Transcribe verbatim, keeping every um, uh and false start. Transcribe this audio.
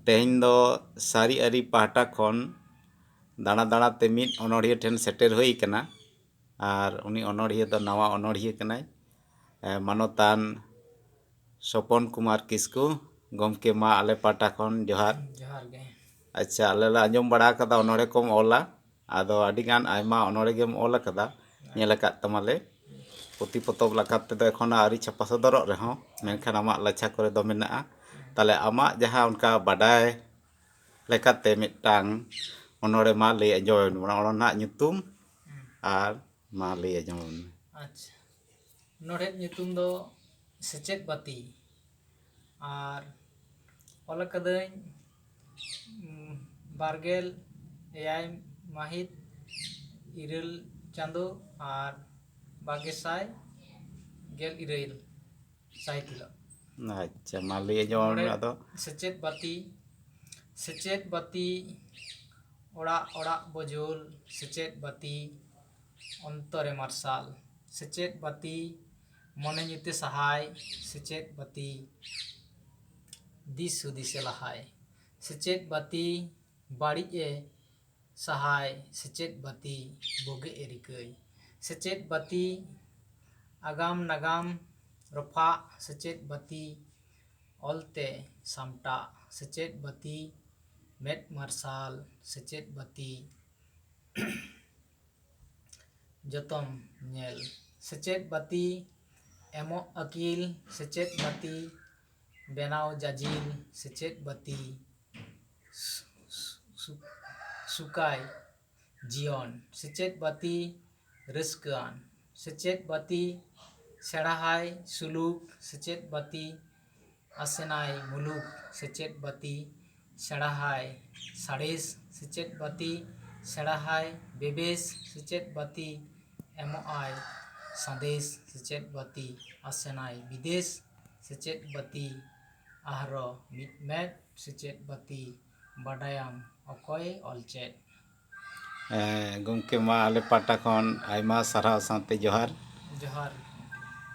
ᱛᱮᱦᱮᱧ ᱫᱚ ᱥᱟᱹᱨᱤ ᱟᱹᱨᱤ ᱯᱟᱦᱴᱟ ᱠᱷᱚᱱ ᱫᱟᱬᱟ ᱫᱟᱬᱟ ᱛᱮ ᱢᱤᱫ ᱚᱱᱚᱲᱦᱤᱭᱟᱹ ᱴᱷᱮᱱ ᱥᱮᱴᱮᱨ ᱦᱩᱭ ᱟᱠᱟᱱᱟ᱾ ᱟᱨ ᱩᱱᱤ ᱚᱱᱚᱲᱦᱤᱭᱟᱹ ᱫᱚ ᱱᱟᱣᱟ ᱚᱱᱚᱲᱦᱤᱭᱟᱹ ᱠᱟᱱᱟᱭ᱾ ᱮ, ᱢᱟᱱᱚᱛᱟᱱ ᱥᱚᱯᱚᱱ ᱠᱩᱢᱟᱨ ᱠᱤᱥᱠᱩ᱾ ᱜᱚᱢᱠᱮ, ᱢᱟ ᱟᱞᱮ ᱯᱟᱦᱴᱟ ᱠᱷᱚᱱ ᱡᱚᱦᱟᱨ᱾ ᱡᱚᱦᱟᱨ ᱜᱮ᱾ ᱟᱪᱪᱷᱟ, ᱟᱞᱮ ᱞᱮ ᱟᱸᱡᱚᱢ ᱵᱟᱲᱟ ᱟᱠᱟᱫᱟ ᱚᱱᱚᱲᱦᱮ ᱠᱚᱢ ᱚᱞᱟ, ᱟᱫᱚ ᱟᱹᱰᱤ ᱜᱟᱱ ᱟᱭᱢᱟ ᱚᱱᱚᱲᱦᱮ ᱜᱮᱢ ᱚᱞ ᱟᱠᱟᱫᱟ, ᱧᱮᱞ ᱟᱠᱟᱫ ᱛᱟᱢᱟᱞᱮ᱾ ᱯᱩᱛᱷᱤ ᱯᱚᱛᱚᱵ ᱞᱮᱠᱟ ᱛᱮᱫᱚ ᱮᱠᱷᱚᱱ ᱟᱹᱣᱨᱤ ᱪᱷᱟᱯᱟ ᱥᱚᱫᱚᱨᱚᱜ ᱨᱮᱦᱚᱸ, ᱢᱮᱱᱠᱷᱟᱱ ᱟᱢᱟᱜ ᱞᱟᱪᱷᱟ ᱠᱚᱨᱮ ᱫᱚ ᱢᱮᱱᱟᱜᱼᱟ᱾ ᱛᱟᱦᱞᱮ ᱟᱢᱟᱜ ᱡᱟᱦᱟᱸ ᱚᱱᱠᱟ ᱵᱟᱰᱟᱭ ᱞᱮᱠᱟᱛᱮ ᱢᱤᱫᱴᱟᱝ ᱚᱱᱚᱲᱦᱮ ᱢᱟ ᱞᱟᱹᱭ ᱟᱸᱡᱚᱢ ᱟᱵᱚᱱ ᱢᱮ᱾ ᱚᱱᱟ ᱨᱮᱱᱟᱜ ᱧᱩᱛᱩᱢ ᱟᱨ ᱢᱟ ᱞᱟᱹᱭ ᱟᱸᱡᱚᱢ ᱟᱵᱚᱱ ᱢᱮ᱾ ᱟᱪᱪᱷᱟ, ᱚᱱᱚᱲᱦᱮ ᱧᱩᱛᱩᱢ ᱫᱚ ᱥᱮᱪᱮᱫ ᱵᱟᱹᱛᱤ᱾ ᱟᱨ ᱚᱞ ᱟᱠᱟᱫᱟᱹᱧ, ᱩᱢ, ᱵᱟᱨᱜᱮᱞ ᱮᱭᱟᱭ ᱢᱟᱹᱦᱤᱛ, ᱤᱨᱟᱹᱞ ᱪᱟᱸᱫᱳ, ᱟᱨ ᱵᱟᱜᱮ ᱥᱟᱭ ᱜᱮᱞ ᱤᱨᱟᱹᱞ ᱥᱟᱹᱦᱤᱛ ᱦᱤᱞᱳᱜ᱾ ᱟᱪᱪᱷᱟ, ᱢᱟ ᱞᱟᱹᱭ ᱟᱸᱡᱚᱢ ᱟᱵᱚᱱ ᱢᱮ ᱚᱱᱚᱲᱦᱮ ᱟᱫᱚ᱾ ᱥᱮᱪᱮᱫ ᱵᱟᱹᱛᱤ᱾ ᱥᱮᱪᱮᱫ ᱵᱟᱹᱛᱤ ᱚᱲᱟᱜ ᱚᱲᱟᱜ ᱵᱚ ᱡᱩᱞ, ᱥᱮᱪᱮᱫ ᱵᱟᱹᱛᱤ ᱚᱱᱛᱚᱨᱮ ᱢᱟᱨᱥᱟᱞ, ᱥᱮᱪᱮᱫ ᱵᱟᱹᱛᱤ ᱢᱚᱱᱮ ᱧᱩᱛᱮ ᱥᱟᱦᱟᱭ, ᱥᱮᱪᱮᱫ ᱵᱟᱹᱛᱤ ᱫᱤᱥ ᱦᱩᱫᱤᱥᱮ ᱞᱟᱦᱟᱭ, ᱥᱮᱪᱮᱫ ᱵᱟᱹᱛᱤ ᱵᱟᱹᱲᱤᱡ ᱮ ᱥᱟᱦᱟᱭ, ᱥᱮᱪᱮᱫ ᱵᱟᱹᱛᱤ ᱵᱩᱜᱤ ᱮ ᱨᱤᱠᱟᱹᱭ, ᱥᱮᱪᱮᱫ ᱵᱟᱹᱛᱤ ᱟᱜᱟᱢ ᱱᱟᱜᱟᱢ ᱨᱚᱯᱷᱟᱜ, ᱥᱮᱪᱮᱫ ᱵᱟᱹᱛᱤ ᱚᱞᱛᱮ ᱥᱟᱢᱴᱟᱜ, ᱥᱮᱪᱮᱫ ᱵᱟᱹᱛᱤ ᱢᱮᱫ ᱢᱟᱨᱥᱟᱞ, ᱥᱮᱪᱮᱫ ᱵᱟᱹᱛᱤ ᱡᱚᱛᱚᱢ ᱧᱮᱞ, ᱥᱮᱪᱮᱫ ᱵᱟᱹᱛᱤ ᱮᱢᱚᱜ ᱟᱹᱠᱤᱞ, ᱥᱮᱪᱮᱫ ᱵᱟᱹᱛᱤ ᱵᱮᱱᱟᱣ ᱡᱟᱡᱤᱞ, ᱥᱮᱪᱮᱫ ᱵᱟᱹᱛᱤ ᱥᱩ-, ᱥᱩ-, ᱥᱩ-, ᱥᱩᱠᱟᱭ ᱡᱤᱭᱚᱱ, ᱥᱮᱪᱮᱫ ᱵᱟᱹᱛᱤ ᱨᱟᱹᱥᱠᱟᱹᱣᱟᱱ, ᱥᱮᱪᱮᱫ ᱵᱟᱹᱛᱤ ᱥᱮᱬᱟᱦᱟᱭ ᱥᱩᱞᱩᱠ, ᱥᱮᱪᱮᱫ ᱵᱟᱹᱛᱤ ᱟᱥᱮᱱᱟᱭ ᱢᱩᱞᱩᱠ, ᱥᱮᱪᱮᱫ ᱵᱟᱹᱛᱤ ᱥᱮᱬᱟᱦᱟᱭ ᱥᱟᱬᱮᱥ, ᱥᱮᱪᱮᱫ ᱵᱟᱹᱛᱤ ᱥᱮᱬᱟᱦᱟᱭ ᱵᱮᱵᱮᱥ, ᱥᱮᱪᱮᱫ ᱵᱟᱹᱛᱤ ᱮᱢᱚᱜᱼᱟᱭ ᱥᱟᱸᱫᱮᱥ, ᱥᱮᱪᱮᱫ ᱵᱟᱹᱛᱤ ᱟᱥᱮᱱᱟᱭ ᱵᱤᱫᱮᱥ, ᱥᱮᱪᱮᱫ ᱵᱟᱹᱛᱤ ᱟᱨᱦᱚᱸ ᱢᱤᱫ ᱢᱮᱫ, ᱥᱮᱪᱮᱫ ᱵᱟᱹᱛᱤ ᱵᱟᱰᱟᱭᱟᱢ ᱚᱠᱚᱭ ᱚᱞ ᱪᱮᱫ᱾ ᱦᱮᱸ, ᱜᱚᱢᱠᱮ, ᱢᱟ ᱟᱞᱮ ᱯᱟᱦᱴᱟ ᱠᱷᱚᱱ ᱟᱭᱢᱟ ᱥᱟᱨᱦᱟᱣ ᱥᱟᱶᱛᱮ ᱡᱚᱦᱟᱨ᱾ ᱡᱚᱦᱟᱨ᱾